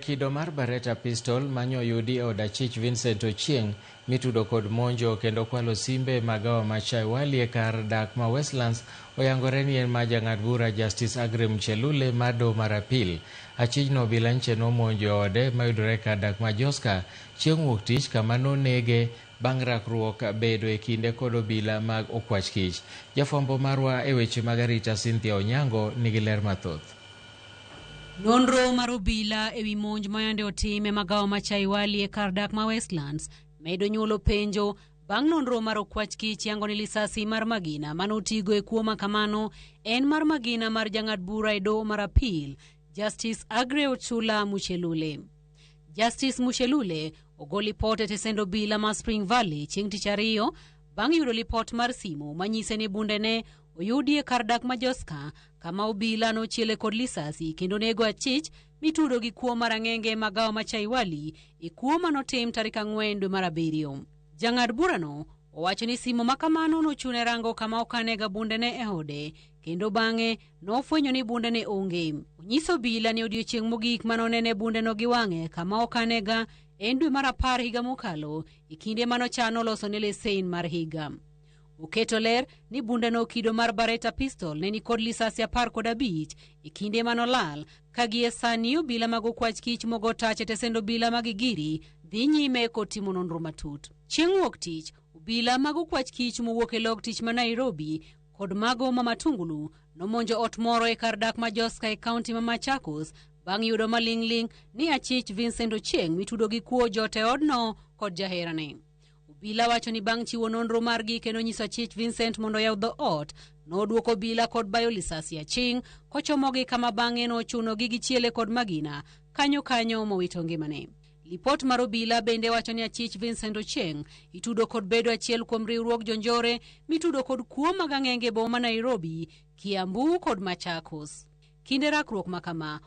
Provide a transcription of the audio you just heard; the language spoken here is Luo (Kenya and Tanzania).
Kido mar Beretta pistol manyoyudi e od achich Vincent Ochieng mitudo kod monjo kendo kwalo simbe magawa ma Chaiwali e kar dak ma Westlands oyangore ni en ma jang'ad bura Justice Aggrey Muchelule mar doho mar apil. Achijno obila nche nomonjo e ode mayudore kar dak ma Joska chieng' wuok tich kama nonege bang' rakruok bedo e kinde kod obila mag okwach kich. Jafwambo marwa e weche mag arita Cynthia Onyango nigi ler mathoth. Nonro mar obila ewi monj mayande otim e magawa ma Chaiwali e kar dak ma Westlands medo nyuolo penjo bang' nonro mar okwach kich yango ni lisasi mar magina manotigo e kuo ma kamano en mar magina mar jang'ad bura e doho mar apil Justice Aggrey Ochula Muchelule. Justice Muchelule ogo lipot e tesend obila ma Spring Valley chieng' tich ariyo bang' yudo lipot mar simu manyise ni bundene oyudi e kar dak ma Joska kama obila nochiele kod lisasi kendo nego achich mitudo gi kuo mar ang'enge e magawa ma Chaiwali e kuo manotim tarik 4 dwe mar 7. Jang'ad burano owacho ni simu ma kamano nochune rango kama okanega bundene e ode kendo bang'e nofwenyo ni bundene onge. Onyiso obila ni odiechieng' mogik manonene bundeno gi wang'e kama okanega en dwe mar 10 higa mokalo e kinde manochano losone lesen mar higa. Oketo ler ni bundeno kido mar Beretta pistol ne nikod lisasi 15 e kinde manolal ka gie sani obila mag okwach kich mogo tach e tesend obila mag Gigiri dhi nyime kod timo nonro matut. Chieng' wuok tich, obila mag okwach kich mowuok e log tich ma Nairobi kod mago ma Matungulu nomonjo ot moro e kar dak ma Joska e kaunti ma Machakos bang' yudo maling'ling' ni achich Vincent Ochieng mitudo gi kuo jot e odno kod jaherane. Obila wacho ni bang' chiwo nonro margi kendo nyiso achich Vincent mondo oyaw dho ot, nodwoko obila kod bayo lisasi aching' kochomogi kama bang'e nochunogi gichiele kod magina kanyo kanyo mowito ngimane. Lipot mar obila bende wacho ni achich Vincent Ochieng itudo kod bedo achiel kuom riwruog jonjore mitudo kod kuo mag ang'enge e boma ma Nairobi, Kiambu kod Machakos. Kinde rakruok ma kama